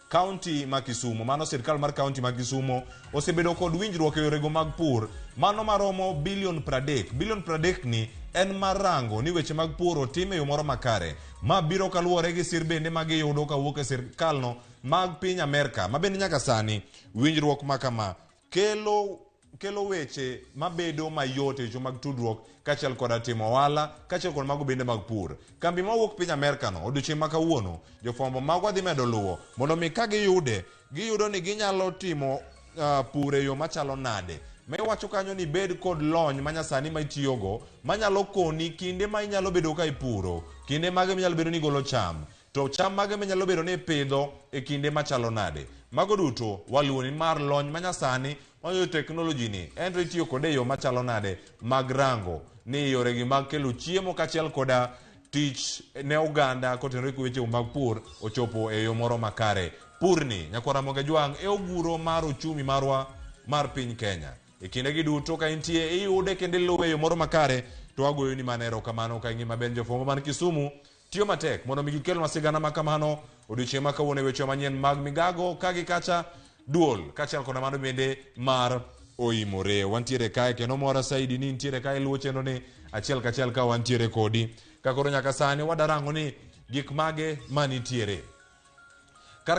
Kaunti ma Kisumu. Mano sirkal mar kaunti ma Kisumu osebedo kod winjruok e yorego mag pur mano maromo bilion 30. Bilion 30 ni en mar rango ni weche mag pur otim e yo moro makare. Ma biro kaluwore gi sir bende ma giyudo kawuok e sirkalno mag piny Amerka ma bende nyaka sani winjruok ma kama kelo kelo weche mabedo mayot e weche mag tudruok kaachiel koda timo ohala kaachiel kod mago bende mag pur. Kambi mawuok piny Amerka no odiochieng' ma kawuono jofwambo magwa dhi medo luwo mondo mi ka giyude giyudo ni ginyalo timo pur e yo machalo nade. Ma iwacho kanyo ni bed kod lony manyasani ma itiyogo manyalo koni kinde ma inyalo bedo ka ipuro, kinde mage minyalo bedo ni igolo cham, To cham mage minyalo bedo ni ipidho e kinde machalo nade? Mago duto waluwo ni mar lony manyasani manyo teknoloji ni en to itiyo kode e yo machalo nade mag rango ni yoregi mag kelo chiemo kaachiel koda tich ne oganda kotenore gi weche mag pur ochopo e yo moro makare. Purni nyakwar Ramogi Ajwang' e oguro mar uchumi marwa mar piny Kenya. E kindegi duto ka intie iyude kendo iluwe e yo moro makare to wagoyoni mana erokamano ka ing'e maber jofwambo man Kisumu tiyo matek mondo mi gikelnwa sigana ma kamano odiochieng' ma kawuono e weche manyien mag migago ka gi kacha duol kaachiel koda mano bende mar oimore. Wantiere kae kendo mora saidi ni nitiere kae luwo chenro ni achiel kachiel ka wantiere kodi. Ka koro nyaka sani wadarango ni gik mage manitiere.